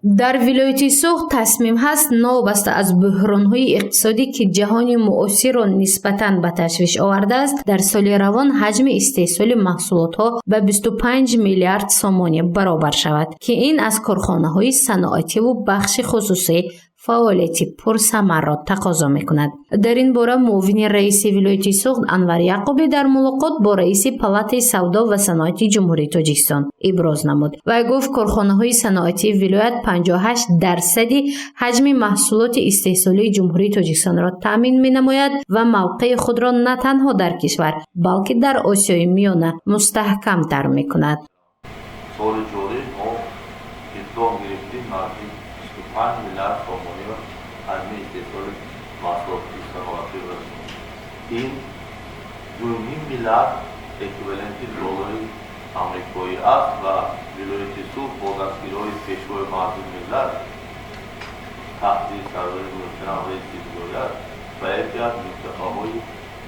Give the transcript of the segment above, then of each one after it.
Дар вилояти Суғд тасмим ҳаст, новобаста аз буҳронҳои иқтисодӣ, ки ҷаҳони муосирро нисбатан ба ташвиш овардааст, дар соли равон ҳаҷми истеҳсоли маҳсулотҳо ба 25 миллиард сомонӣ баробар шавад, ки ин аз корхонаҳои саноативу бахши хусусӣ фаъолияти пурсамарро тақозо мекунад. Дар ин бора муовини раиси вилояти Суғд Анвар Яқубӣ дар мулоқот бо раиси Палатаи савдо ва саноати Ҷумҳурии Тоҷикистон иброз намуд. Вай гуфт, корхонаҳои саноатии вилоят 58 дарсади ҳаҷми маҳсулоти истеҳсолии Ҷумҳурии Тоҷикистонро таъмин менамояд ва мавқеи худро на танҳо дар кишвар, балки дар Осиёи Миёна мустаҳкамтар мекунад. Соли ҷорӣ мо иқдом гирифтем, наздик 25 миллиард сомониро ҳаҷми истеҳсоли маҳсулоти саноатӣ расонем. Ин 2,5 миллиард эквиваленти доллари амрикоӣ аст ва вилояти Суғд бо дастгириҳои Пешвои муаззами миллат, таҳти сарвари муҳтарам раиси вилоят, ба яке аз минтақаҳои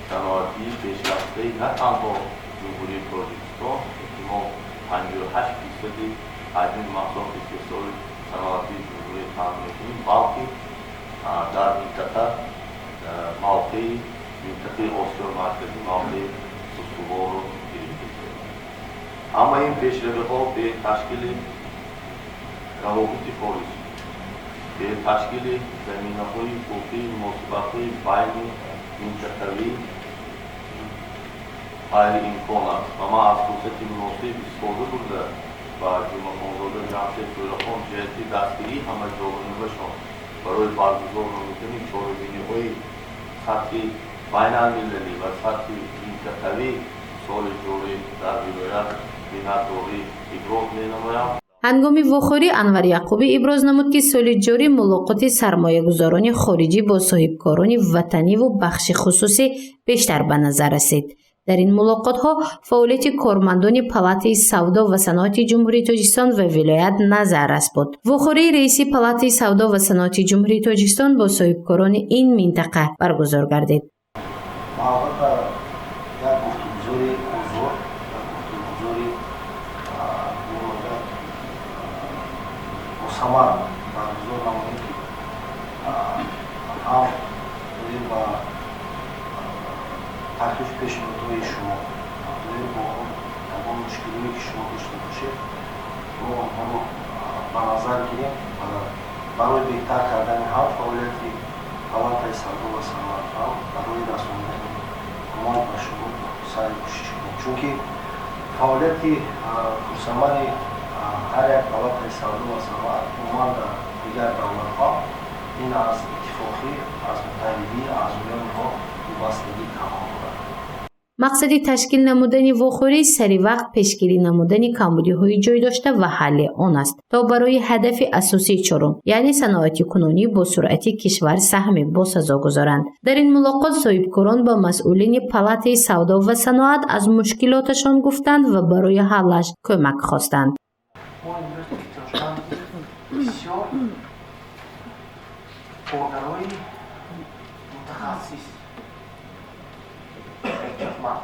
саноатии пешрафтаи на танҳо Ҷумҳурии Тоҷикистон, ки мо 58 фисади ҳаҷми маҳсулоти истеҳсоли саноатии ҷумҳурӣ таъмин мекунем, балки дар минтақа мавқеи минтақаи Осиёи Марказӣ мавқеи устуворро гирифта. Ҳама ин пешравиҳо бе ташкили равобити хориҷӣ, бе ташкили заминаҳои ҳуқуқии муносибатҳои байни минтақавӣ ғайриимкон аст ва ман аз фурсати муносиб истифода бурда, ба Ҷумъахонзода Ҷамшед Тӯрахон ҷиҳати дастгирии ҳамаҷонибашон барои баргузор намудани чорабиниҳои сатҳи байналмилалӣ ва сатҳи минтақавӣ соли ҷорӣ дар вилоят миннатдорӣ иброз менамоям. Ҳангоми вохӯрӣ Анвар Яқубӣ иброз намуд, ки соли ҷорӣ мулоқоти сармоягузорони хориҷӣ бо соҳибкорони ватаниву бахши хусусӣ бештар ба назар расид. Дар ин мулоқотҳо фаъолияти кормандони Палатаи савдо ва саноати Ҷумҳурии Тоҷикистон ва вилоят назаррас буд. Вохӯрии раиси Палатаи савдо ва саноати Ҷумҳурии Тоҷикистон бо соҳибкорони ин минтақа баргузор гардид. Албатта, як гуфтугузори озод, як гуфтугузори ниҳоят босамар баргузор намудем, ки ҳам доир ба таклифу пешниҳодҳои шумо, доир бо ягон мушкилие, ки шумо дошта бошед, мо онҳоро ба назар гирем ва барои беҳтар кардани ҳам фаъолияти Палатаи савдо ва саноат, ҳам барои расонидани кӯмак ба шумо саъю кӯшиш кунем, чунки фаъолияти пурсамари ҳар як палатаи савдо ва саноат умуман дар дигар давлатҳо ин аз иттифоқӣ, аз муттаҳидии аъзоёни онҳо вобастагии тамом дорад. Мақсади ташкил намудани вохӯрӣ саривақт пешгирӣ намудани камбудиҳои ҷой дошта ва ҳалли он аст, то барои ҳадафи асосии чорум, яъне саноатикунонии босуръати кишвар, саҳми босазо гузоранд. Дар ин мулоқот соҳибкорон ба масъулини Палатаи савдо ва саноат аз мушкилоташон гуфтанд ва барои ҳаллаш кӯмак хостанд. Мо имрӯз эҳтиёҷманди бисёр коргарои мутахассис эҳтиёҷманд.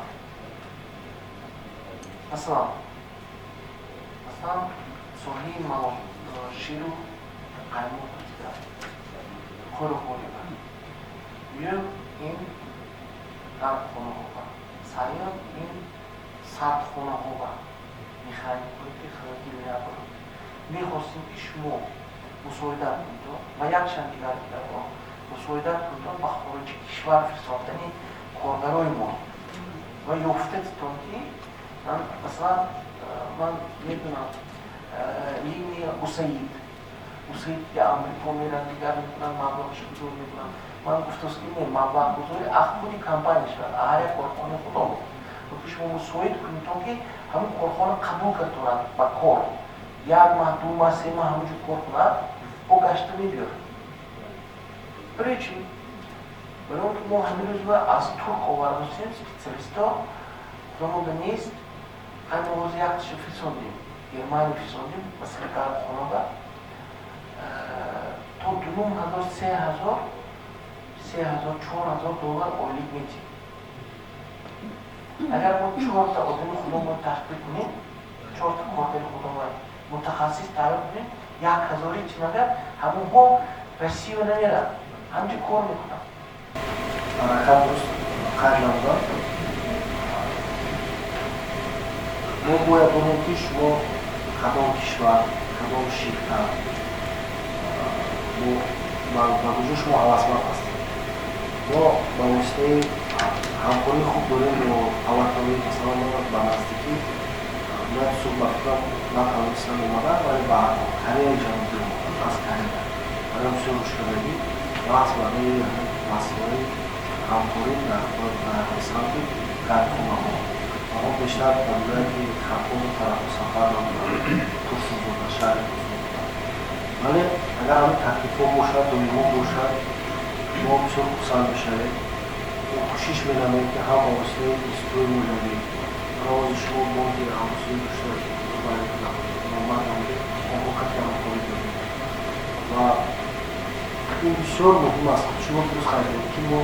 Масалан, соҳаи ширу қаймоқ, хӯроквориба, дуюм ин гармхонаҳоба, сеюм ин сардхонаҳоба, механикҳое ки холодильникро. Мехостем, ки шумо мусоидат кунед ва якчанд дигар дигарро мусоидат кунед ба хориҷи кишвар фиристодани коргарои мо ва ёфтатон, ки масалан, ман медонам, линия УСАИД, ки Амрико меран, дигар мекунанд, маблағашо гузор мекунанд. Ман гуфтааст, ки не, маблағгузори аз худи компания шавад, ҳар як корхонаи худо, ки шумо мусоид кунед, ки ҳамин корхона қабул кардорад ба кор, як маҳ, 2 маҳ, 3 маҳ ҳамонҷо кор кунад, бо гашта мебиёрад. Барои чӣ? Барои он ки мо ҳамин рӯз аз турк овардасем специалистҳо, худамонда нест. Ҳай, мо ҳозир якташо фирсондем, Германия фирсондем, масалан, гармхонада то 2500, 3000, 3000, 4000 доллар ойлик метиҳем. Агар мо чорта одами худамон ташкил кунем, чорта коргари худамон мутахассис тайёр кунем. 1000 чи магар ҳамонҳо Россия намерад, ҳамҷо кор мекунанд. Ҳаракат дуруст қайд намудам. Мо бояд донем, ки шумо кадом кишвар, кадом ширкат, ба куҷо шумо ҳавасманд ҳастед. Мо ба воситаи ҳамкории хуб дорем бо палатаҳои, масалан, мо ба наздикӣ бояд суҳбат кунам, натавонистам омада, вале ба Кореяи Ҷанубӣ омадам, аз Корея. Барои бисёр рушдкардагӣ баҳс барои масъалаи ҳамкорӣ дар самти гармхонаҳо. Мо бештар ба вилояти Хатлону тарафу сафар намудам, Турсунзода, шаҳри Турсунзода. Вале агар ҳамин таклифҳо бошад, доимо бошад, мо бисёр хурсанд мешавем. Мо кӯшиш менамоем, ки ҳам ба воситаи институтҳои молиявӣ, равози шумо бонки ҳамсоӣ дошта номбар намудем, онҳо кати ҳамкорӣ дорем. Ва ин бисёр муҳим аст. Шумо дуруст қайд кардед, ки мо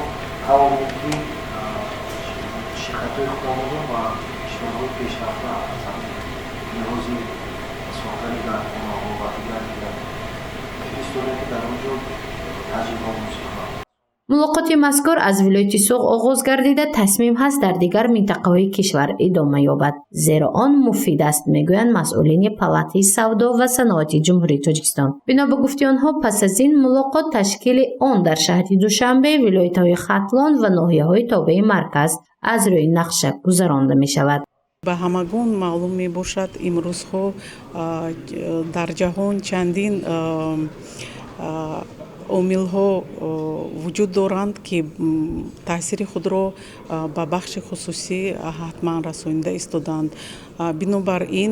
тавонем, ки ширкатҳои худамонро ба кишварҳои пешрафта аз лиҳози сохтани гармхонаҳо ва дигар дигар фиристодем, ки дар он ҷо таҷрибаомӯзӣ кунанд. Мулоқоти мазкур аз вилояти Суғд оғоз гардида, тасмим ҳаст дар дигар минтақаҳои кишвар идома ёбад, зеро он муфид аст, мегӯянд масъулини Палатаи савдо ва саноати Ҷумҳурии Тоҷикистон. Бино ба гуфти онҳо, пас аз ин мулоқот ташкили он дар шаҳри Душанбе, вилоятҳои Хатлон ва ноҳияҳои тобеи марказ аз рӯи нақша гузаронда мешавад. Ба ҳамагон маълум мебошад, имрӯзҳо дар ҷаҳон чандин омилҳо вуҷуд доранд, ки таъсири худро ба бахши хусусӣ ҳатман расонида истодаанд. Бинобар ин,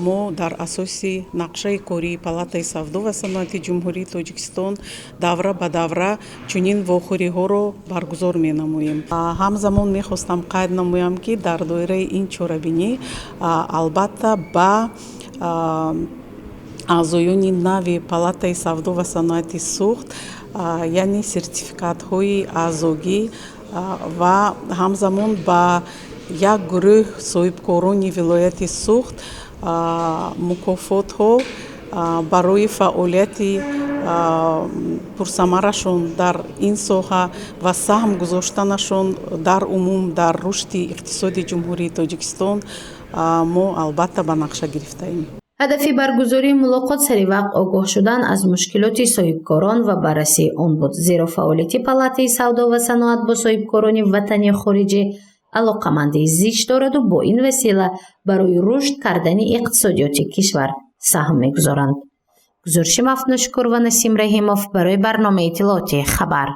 мо дар асоси нақшаи кории Палатаи савдо ва саноати Ҷумҳурии Тоҷикистон давра ба давра чунин вохӯриҳоро баргузор менамоем. Ҳамзамон мехостам қайд намоям, ки дар доираи ин чорабинӣ, албатта, ба аъзоёни нави Палатаи савдо ва саноати Суғд, яъне сертификатҳои аъзогӣ ва ҳамзамон ба як гурӯҳ соҳибкорони вилояти Суғд мукофотҳо барои фаъолияти пурсамарашон дар ин соҳа ва саҳм гузоштанашон дар умум дар рушди иқтисоди Ҷумҳурии Тоҷикистон мо албатта ба нақша гирифтаем. Ҳадафи баргузории мулоқот саривақт огоҳ шудан аз мушкилоти соҳибкорон ва баррасии он буд, зеро фаъолияти Палатаи савдо ва саноат бо соҳибкорони ватанию хориҷӣ алоқамандии зич дораду бо ин васила барои рушд кардани иқтисодиёти кишвар саҳм мегузоранд. Гузориши Мафнушкур ва Насим Раҳимов барои барномаи иттилоотии «Хабар».